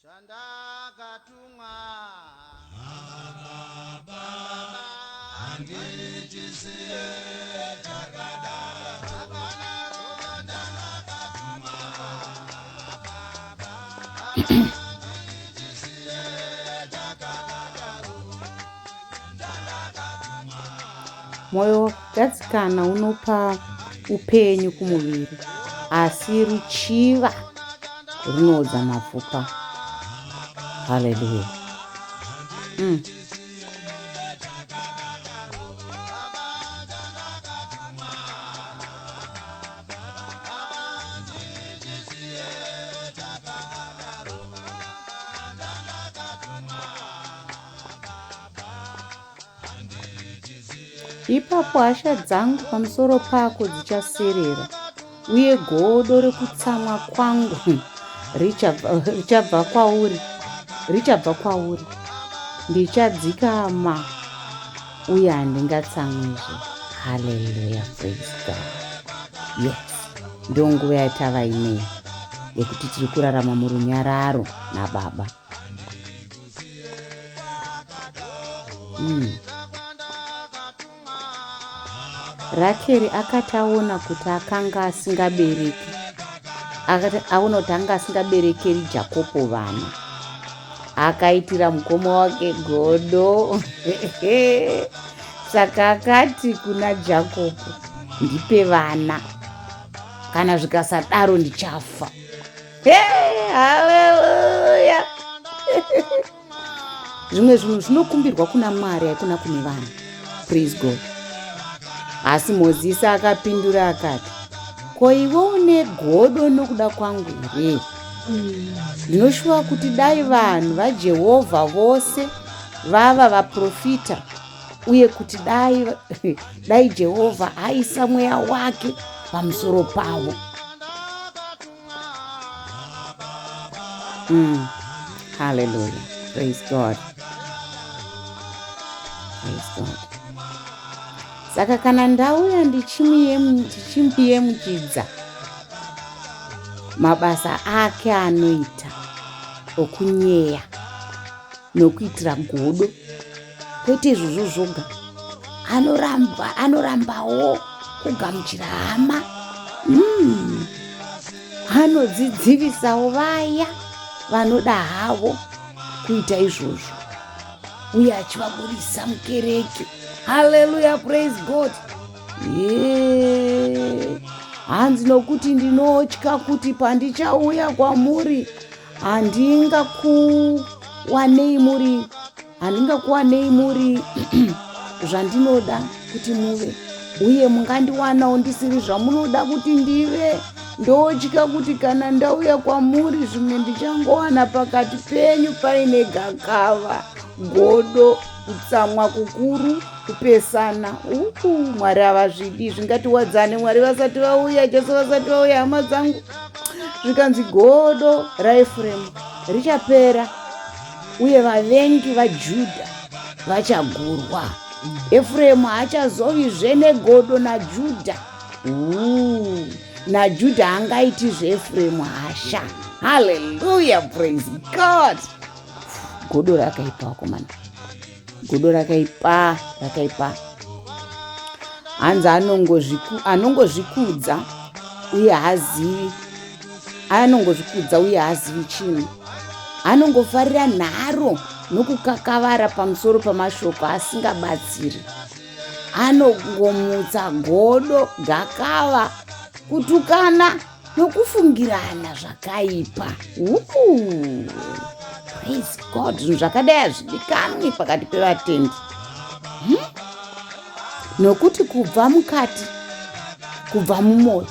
Chandakatumwa Baba handichisiye chakadaro Chandakatumwa Baba handichisiye chakadaro Chandakatumwa. Mwoyo wakagadzikana unopa upenyu kumuviri, asi ruchiva runoodza mapfupa. Haleluya. Ipapo hasha dzangu pamusoro pako dzichaserera, uye godo rekutsamwa kwangu richabva kwauri, richabva kwauri. Ndichadzikama uye handingatsamwizve. Haleluya, praise God. Yes, ndonguva yatava inei yekuti tiri kurarama murunyararo naBaba. Rakeri akati aona kuti akanga asingabereki, akati aona kuti anga asingaberekeri Jakopo vana, akaitira mukoma wake godo. Saka akati kuna Jakopo, ndipe vana, kana zvikasadaro ndichafa. Hey, haleluya! Zvimwe zvinhu zvinokumbirwa kuna Mwari, haikona kune vanhu. Praise God. Asi Mozisi akapindura akati, ko iwe une godo nokuda kwangu here? Ndinoshuva kuti dai vanhu vaJehovha vose vava vaprofita uye kuti dai, dai Jehovha aisa mweya wake pamusoro pavo. Hallelujah. Praise God. Praise God. Saka kana ndauya ndichimuyemuchidza mabasa ake anoita okunyeya nokuitira godo, kwete izvozvo zvoga, anorambawo kugamuchira hama. Anodzidzivisawo vaya vanoda havo kuita izvozvo uye achivaburisa mukereke. Haleluya, praise God. Yeah. Hanzi nokuti ndinotya kuti pandichauya kwamuri handingakuwanei muri, handingakuwanei muri zvandinoda kuti muve, uye mungandiwanawo ndisiri zvamunoda kuti ndive. Ndotya kuti kana ndauya kwamuri zvimwe ndichangowana pakati penyu paine gakava, godo, kutsamwa kukuru, kupesana. Mwari havazvidi, zvingatiwadzane Mwari vasati vauya, Jesu vasati vauya, hama dzangu. Zvikanzi godo raEfuremu richapera uye vavengi vaJudha vachagurwa. Efuremu haachazovizve negodo naJudha. NaJudha haangaiti zveEfuremu hasha. Hallelujah, praise God. Godo rakaipa vakomana, godo rakaipa, rakaipa. Hanzi anongozvikudza uye haazivi, anongozvikudza uye haazivi chinhu. Anongofarira nharo nokukakavara pamusoro pamashoko asingabatsiri. Anongomutsa godo, gakava, kutukana nokufungirana zvakaipa. Praise God. Zvinhu zvakadai hazvidikanwi pakati pevatendi. Nokuti kubva mukati, kubva mumwoyo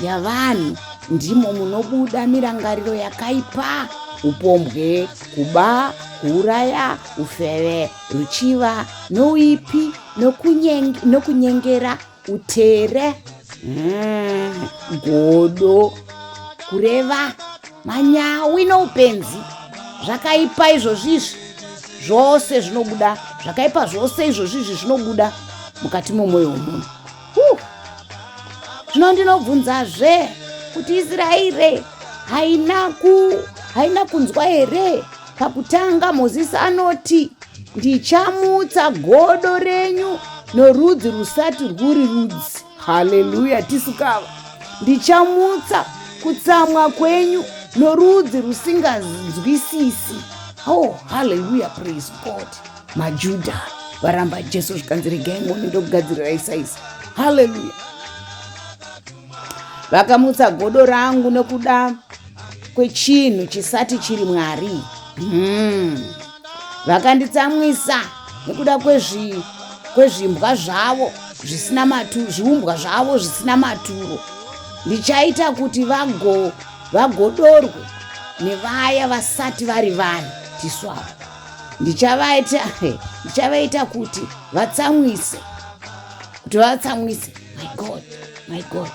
yavanhu ndimo munobuda mirangariro yakaipa, upombwe, kuba, kuuraya, ufeve, ruchiva, nouipi, nokunyengera, utere, godo, kureva, manyawi noupenzi. Zvakaipa izvozvi izvi zvose zvinobuda, zvakaipa zvose izvozvi izvi zvinobuda mukati momwoyo womunhu. Zvino ndinobvunzazve kuti Israeri Haina kunzwa here? Pakutanga Mozisi anoti, Ndichamutsa godo renyu norudzi rusati rwuri rudzi. Haleluya, tisu kava. Ndichamutsa kutsamwa kwenyu norudzi rusinganzwisisi. Oh, haleluya, praise God. MaJudha varamba Jesu zvikanzi regai muone ndokugadzirirai saizi. Haleluya. Vakamutsa godo rangu nokuda kwechinhu chisati chiri Mwari. Vakanditsamwisa nekuda kwezvimbwa zvavo zvisina maturo, zviumbwa zvavo zvisina maturo. Ndichaita kuti vagodorwe nevaya vasati vari vanhu tisu ava. Ndichavaita, ndichavaita kuti vatsamwise, kuti vavatsamwise. My God, my God.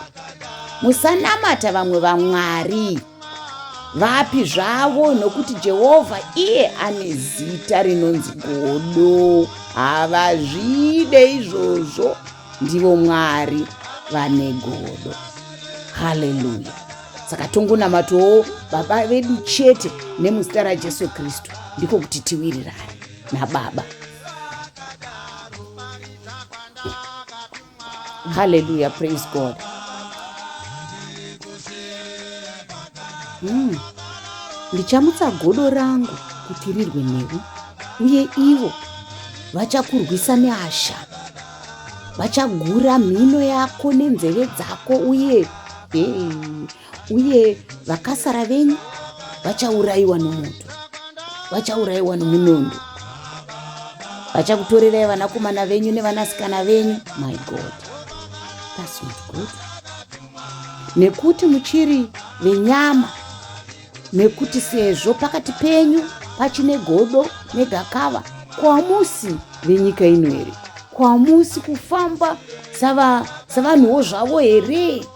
Musanamata vamwe vamwari vapi zvavo, nokuti Jehovha iye ane zita rinonzi godo. Havazvide izvozvo, ndivo Mwari vane godo. Haleluya. Saka tongonamatawo Baba vedu chete nemuzita raJesu Kristu, ndiko kuti tiwirirane naBaba. Hallelujah, praise God. Ndichamutsa godo rangu kuti rirwe newe, uye ivo vachakurwisa nehasha. Vachagura mhino yako nenzeve dzako, uye uye vakasara venyu vachaurayiwa nomoto, vachaurayiwa nomunondo. Vachakutorerai vanakomana venyu nevanasikana venyu. My God, that's not good. Nekuti muchiri venyama, nekuti sezvo pakati penyu pachine godo negakava, kwamusi venyika ino here? Kwamusi kufamba savanhuwo zvavo here?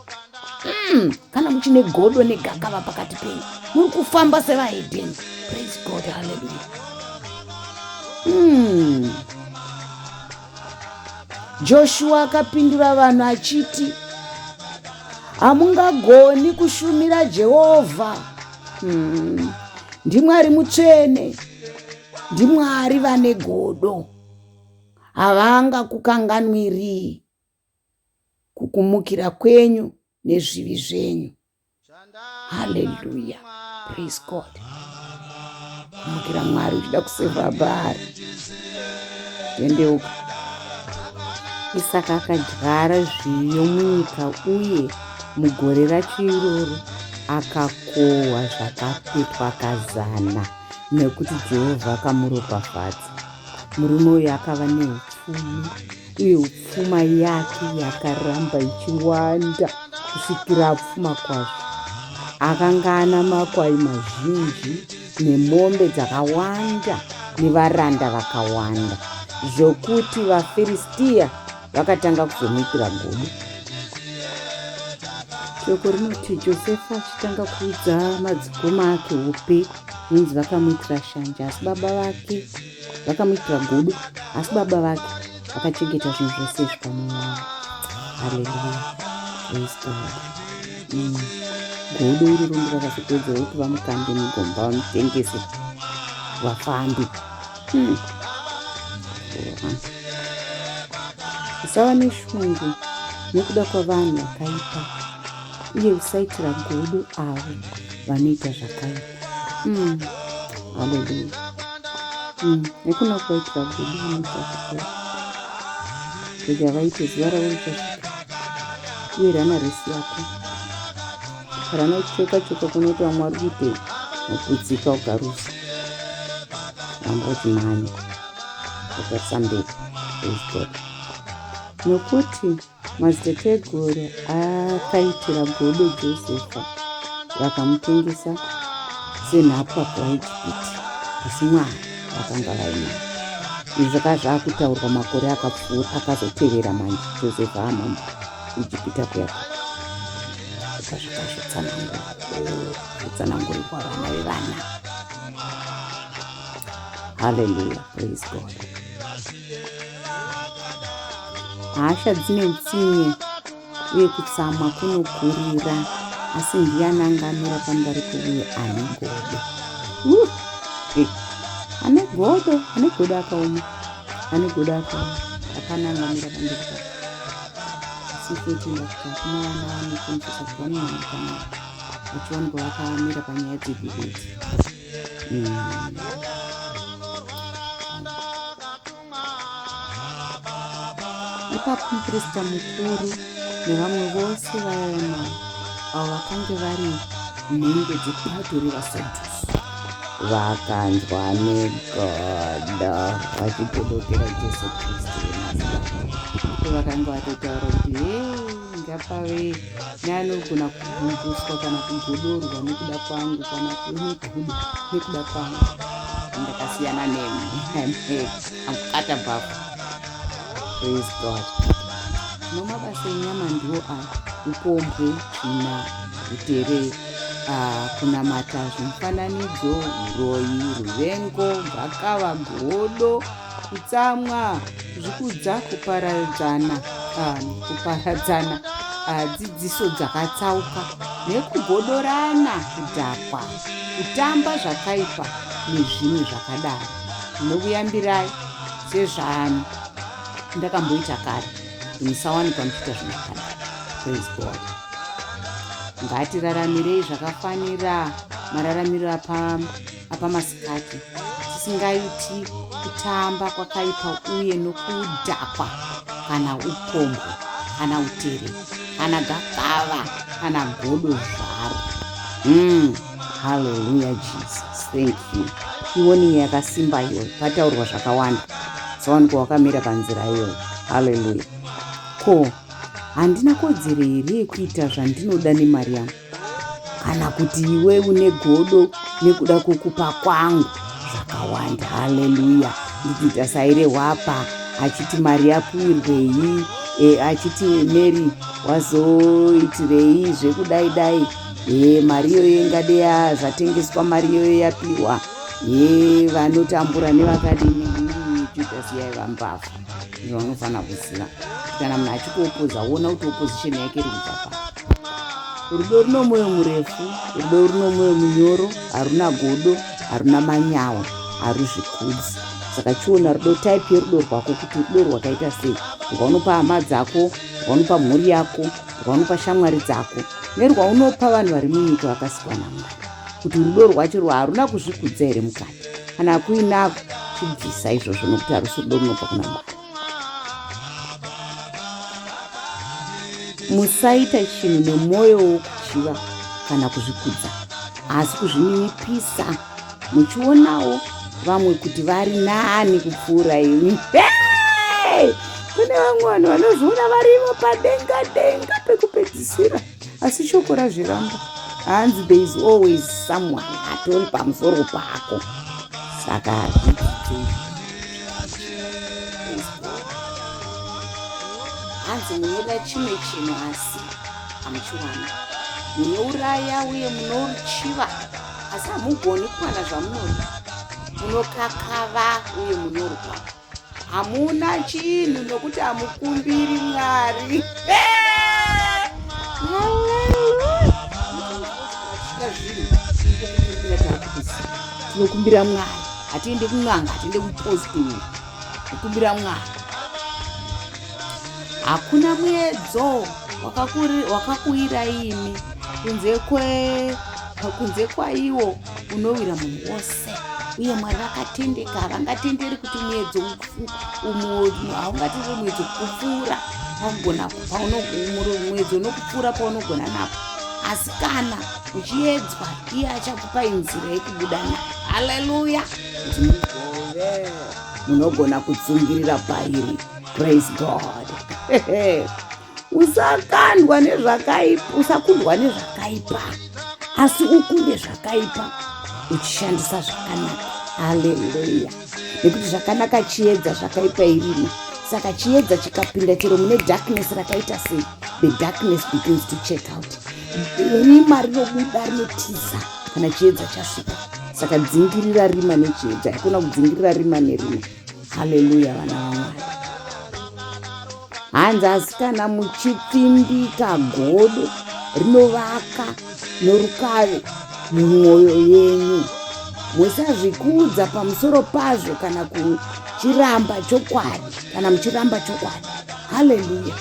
Kana muchine godo negakava pakati penyu, muri kufamba sevahedheni. Praise God, hallelujah. Joshua akapindura vanhu achiti, hamungagoni kushumira Jehovha. NdiMwari mutsvene, ndiMwari vane godo. Havangakukanganwiri kukumukira kwenyu nezvivi zvenyu. Hallelujah, praise God. Kumukira Mwari uchida kuseva Bhaari. Tendeuka. Isaka akadyara zviyo munyika uye mugore racho iroro akakohwa zvakapetwa kazana nekuti Jehovha akamuropafadza. Murume uyu akava neupfumi uye pfuma yake yakaramba ichiwanda kusvikira apfuma kwazvo. Akanga ana makwai mazhinji nemombe dzakawanda nevaranda vakawanda, zvokuti vaFiristiya vakatanga kuzomuitira godo. Shoko rinoti Josefa achitanga kuudza madzikoma ake hope, zvinonzi vakamuitira shanje, asi baba vake vakamuitira godo, asi baba vake vakachengeta zvinhu zvose izvi pamwoyo wavo. Haleluya, praise God. Godo iroro ndiro rakazopedzera kuti vamukande mugomba vamutengese vafambi. Usava neshungu nekuda kwavanhu vakaipa, uye usaitira godo avo vanoita zvakaipa. Haleluya. Nekuna kuvaitira godo vanoita zvakaipa, rega vaite, zuva ravo richasvika, uye rana resi yako rana choka choka kunoti vamwe vari kuite maputsika ukarusa ramba uchimhanya ukatarisa mberi. Praise God. Nokuti madziteteguru akaitira godo Josefa, vakamutengesa senhapwa kuvaIjipiti, asi Mwari vakanga vainaye. Izvi zvakanga zvakutaurwa makore akapfuura akazotevera manje Josefa amambo Ijipita kuya zvakazotsanangurirwa vana vevana. Hallelujah, praise God. Hasha dzine utsinye uye kutsamwa kunokurira, asi ndiani angamira pamberi pouyo ane godo? Uh, ane godo, ane godo akaoma, ane godo akaoma, hapana angamira pamberi pake. Asi tinotenda kuti hakuna vana vanokonzesa kuti vanonamata Mwari vachiwanikwa vakamira panyaya dzegodo idzi. Ipapo muprista mukuru nevamwe vose vaiva navo, avo vakange vari nhengo dzebato revaSadhusi, vakanzwa negodo vachigodokera Jesu Kristu weNazareta. Vakanga vatotaura kuti hee ngapave neanogona kugumbutswa kana kugodorwa nekuda kwangu kana kunegodo nekuda kwangu ndakasiyana nemi. Amukata bhafu. Praise God. Zvino mabasa enyama ndiwo aya: upombwe, tsvina, utere, kunamata zvimufananidzo, uroyi, ruvengo, gakava, godo, kutsamwa, kuzvikudza, kuparadzana, kuparadzana, dzidziso dzakatsauka, nekugodorana, kudhakwa, kutamba zvakaipa nezvimwe zvakadaro. Ndinokuyambirai sezvandakamboita kare kuti musawanikwa muchiita zvinhu zvakadaro. Praise God. Ngatiraramirei zvakafanira mararamiro apamasikati, tisingaiti kutamba kwakaipa uye nokudhakwa kana upombwe kana utere kana gakava kana godo zvaro. Hallelujah, Jesus, thank you. Iwoni yakasimba iyoyo, pataurwa zvakawanda, sawanikwa wakamira panzira iyoyo. Hallelujah. Ko handina kodzero here yekuita zvandinoda nemari yangu, kana kuti iwe une godo nekuda kwokupa kwangu zvakawanda? Haleluya. Ndikuita sairehwapa achiti mari yapuirwei, achiti Mary wazoitirei zvekudai dai, mari iyoyo ingade zvatengeswa, mari iyoyo yapiwa vanotambura nevakadini. Judas yaiva mbavha. Izvo vanofanira kuziva kuti kana munhu achikuopoza, ona kuti opposition yake iri kubva pa. Rudo runo mwoyo murefu, rudo runo mwoyo munyoro, haruna godo, haruna manyawa, haruzvikudzi. Saka chiona rudo, type yerudo rwako, kuti rudo rwakaita sei, rwaunopa hama dzako, rwaunopa mhuri yako, rwaunopa shamwari dzako, nerwaunopa vanhu vari munyika vakasikwa naMwari, kuti rudo rwacho rwaharuna kuzvikudza here mukati. Kana kuinako, chibvisa izvozvo, nokuti harusi rudo runobva kuna Mwari. Musaita chinhu nemwoyo wokuchiva kana kuzvikudza, asi kuzvininipisa, muchionawo vamwe kuti vari nani kupfuura imi. Hey! Kune vamwe vanhu vanozviona varivo padenga denga pekupedzisira, asi shoko razviramba. Hanzi there is always someone atori pamusoro pako. Saka hazvidzidzei. Hanzi munoda chimwe chinhu asi hamuchiwana, munouraya uye munochiva asi hamugoni kuwana zvamunoda, munokakava uye munorwa, hamuna chinhu nokuti hamukumbiri Mwari. Tinokumbira Mwari, hatiende kun'anga, hatiende kupostori, kukumbira Mwari. Hakuna muedzo wakakuwirai imi kunze kwaiwo unowira munhu wose, uye Mwari vakatendeka, havangatenderi kuti muedzo, haungatenderi muedzo kupfuura paugona, muedzo unokupfuura paunogona napo, asi kana uchiedzwa, iye achakupai nzira yekubuda nayo. Haleluya. Kuti mugove munogona kutsungirira pairi. Praise God. Usakandwa nezvakaipa, usakundwa nezvakaipa, asi ukunde zvakaipa uchishandisa zvakanaka. Haleluya. Nekuti zvakanaka chiedza, zvakaipa irima. Saka chiedza chikapinda chero mune darkness rakaita sei, the darkness begins to check out. Rima rinobuda, rinotiza kana chiedza chasvika. Saka dzingirira rima nechiedza, haikona kudzingirira rima nerima. Haleluya, vana vaMwari. Hanzi asi kana muchipfimbika godo rinovaka norukave mumwoyo yenyu. Musazvikudza pamusoro pazvo kana kuchiramba chokwadi, kana muchiramba chokwadi. Haleluya.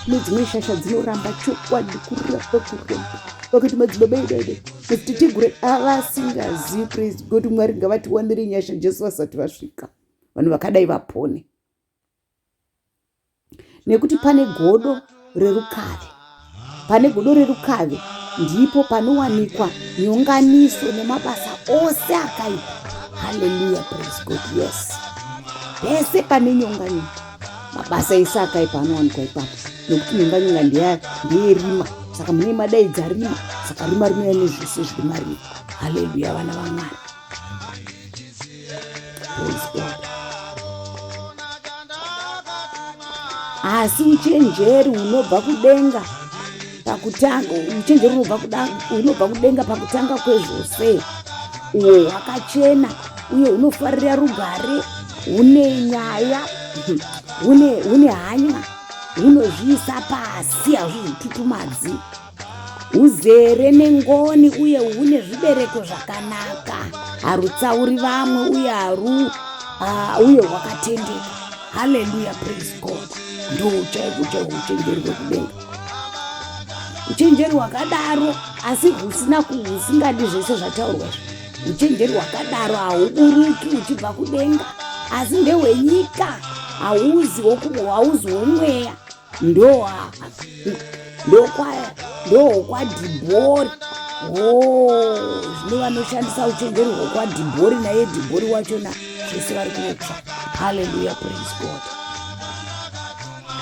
Kune dzimwe shasha dzinoramba chokwadi, kuramba, kuramba. Vakati madzibaba edu aida madziteteguru avasingazivi. Praise God. Mwari ngavatiwanire nyasha Jesu vasati vasvika. Vanhu vakadai vapone. Nekuti pane godo rerukave, pane godo rerukave ndipo panowanikwa nyonganiso nemabasa ose akaipa. Haleluya, praise God. Yes, pese pane nyonganyonga, mabasa ese akaipa anowanikwa ipapo, nekuti nyonganyonga ndeyerima. Saka mune madaidza rima, saka rima rinouya nezvese zviri mariri. Haleluya, vana vaMwari. Praise God. Asi uchenjeri hunobva kudenga pakutanga, uchenjeri hunobva kudenga pakutanga kwezvose, uhwo hwakachena uye hunofarira rugare, hune nyaya, hune hanya, hunozviisa pasi, hazvizvitutumadzi, huzere nengoni uye hune zvibereko zvakanaka, harutsauri vamwe uye haru uye hwakatendeka. Haleluya, praise God. Ndo chaiko chaiko uchenjeri hwekudenga, uchenjeri hwakadaro, asi husina husingadi zvese zvataurwa izvi. Uchenjeri hwakadaro hauburuki uchibva kudenga, asi ndehwenyika, hauzi womweya, ndokwadhibhori. O, zvino vanoshandisa uchenjeri hwokwadhibhori naye dhibhori wachona zvese vari kunotsva. Haleluya, praise God.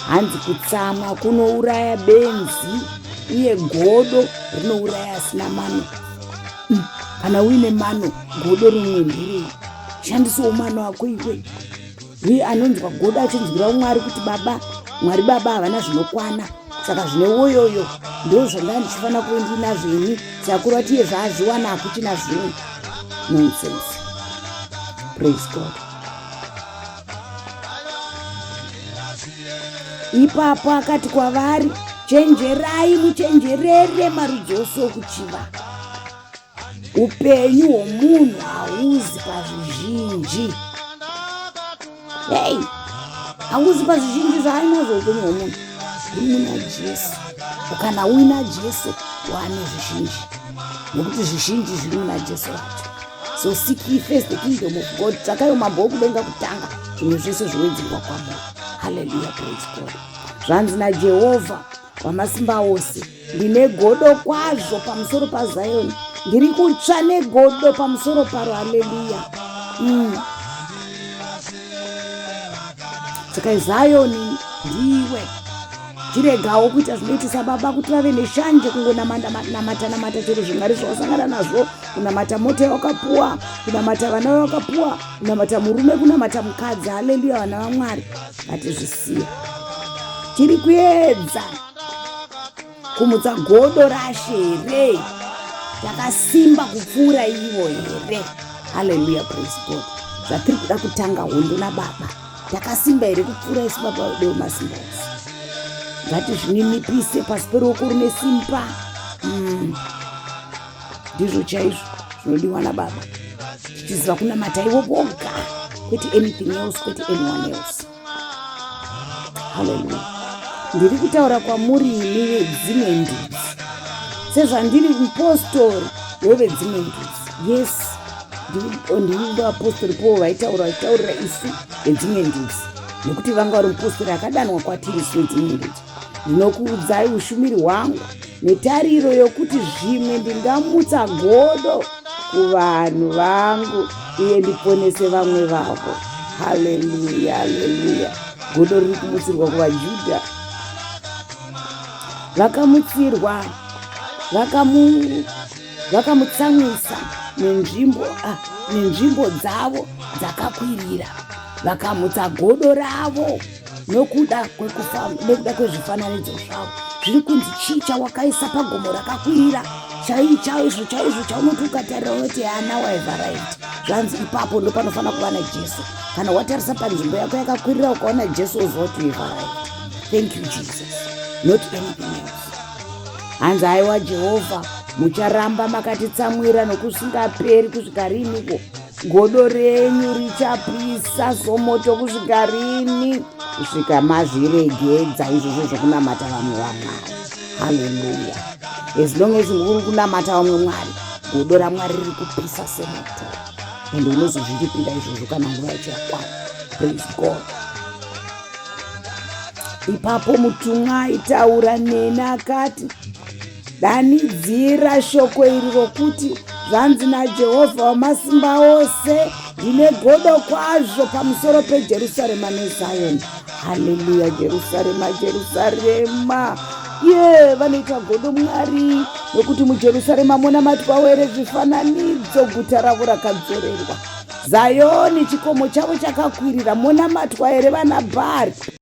Hanzi kutsamwa kunouraya benzi uye godo rinouraya asina mano. Kana uine mano, godo rimwe nderei? Shandisawo mano ako iwe. Uye anonzwa godo achinzwira Mwari kuti baba, Mwari baba havana zvinokwana, saka zvine woyoyo ndo zvandanga ndichifanira kuve ndinazvo ini. Saka kureva kuti iye zvaazviwana hakuchina zvimwe. Nonsense. Praise God. Ipapo akati kwavari, chenjerai, muchenjerere marudzi ose okuchiva. Upenyu hwomunhu hauzi pazvizhinji. Hei, hauzi pazvizhinji zvaainazvo. Upenyu hwomunhu huri muna Jesu. Kana uina Jesu, wane zvizhinji, nekuti zvizhinji zviri muna Jesu wacho. So seek ye first the kingdom of God, tsvakai umambo hwokudenga kutanga, zvimwe zvese zvowedzerwa kwamuri. Haleluya, praise God. Zvanzi naJehovha Wamasimba ose, ndine godo kwazvo pamusoro paZioni, ndiri kutsva negodo pamusoro paro. Haleluya. Saka Zioni ndiwe. Chiregawo kuita zvinoitisa baba kuti vave neshanje, kungonamata namata chero zvimwari zvawasangana nazvo, kunamata mota yawakapuwa, kunamata vana vawakapuwa, kunamata murume, kunamata mukadzi. Haleluya, vana vaMwari, ngatizvisiye. Tiri kuedza kumutsa godo raShe here? Takasimba kupfuura ivo here? Haleluya, praise God. Zvatiri kuda kutanga hondo nababa, takasimba here kupfuura isu baba vedu vemasimba ose? Ngatizvininipise pasi peruoko rune simba. Ndizvo chaizvo zvinodiwa nababa, tichiziva kunamata ivo voga, kwete anything else, kwete anyone else. Haleluya. Ndiri kutaura kwamuri imi vedzimwe ndudzi, sezvandiri mupostori wevedzimwe ndudzi. Yes, ndiri vapostori Paul vaitaura, vachitaurira isu vedzimwe ndudzi, nekuti vanga vari mupostori akadanwa kwatiri isu vedzimwe ndudzi. Ndinokuudzai ushumiri hwangu netariro yokuti zvimwe ndingamutsa godo kuvanhu vangu uye ndiponese vamwe vavo. Haleluya, haleluya. Godo riri kumutsirwa kuvaJudha vakamutsirwa, vakamutsamwisa nenzvimbo dzavo dzakakwirira, vakamutsa godo ravo nokuda kwezvifananidzo zvavo. Zviri kunzi chii chawakaisa pagomo rakakwirira chai chaizvo chaizvo chaunoti ukatarira unoti, "Now I've arrived"? Zvanzi ipapo ndo panofanira kuva naJesu. Kana watarisa panzvimbo yako yakakwirira ukaona Jesu, uziva kuti you've arrived. Thank you, Jesus, not anything else. Hanzi, haiwa Jehovha. Mucharamba makatitsamwira nokusingaperi kusvika riniko? Godo renyu richapisa somoto kusvika rini? Kusvika mazviregedza izvozvo zvokunamata vamwe vamwari. Haleluya! As long as uri kunamata vamwe mwari, godo raMwari riri kupisa semoto, ende unozozviripira izvozvo kana nguva yacho yakwana. Praise God. Ipapo mutumwa aitaura neni akati, Danidzira shoko iri rokuti, Zvanzi naJehovha Wamasimba Ose, ndine godo kwazvo pamusoro peJerusarema neZioni. Haleluya! Jerusarema, Jerusarema, ye vanoita godo Mwari, nokuti muJerusarema munamatwawo here zvifananidzo, guta ravo rakadzorerwa. Zayoni, chikomo chavo chakakwirira, munamatwa here vana Bhaari?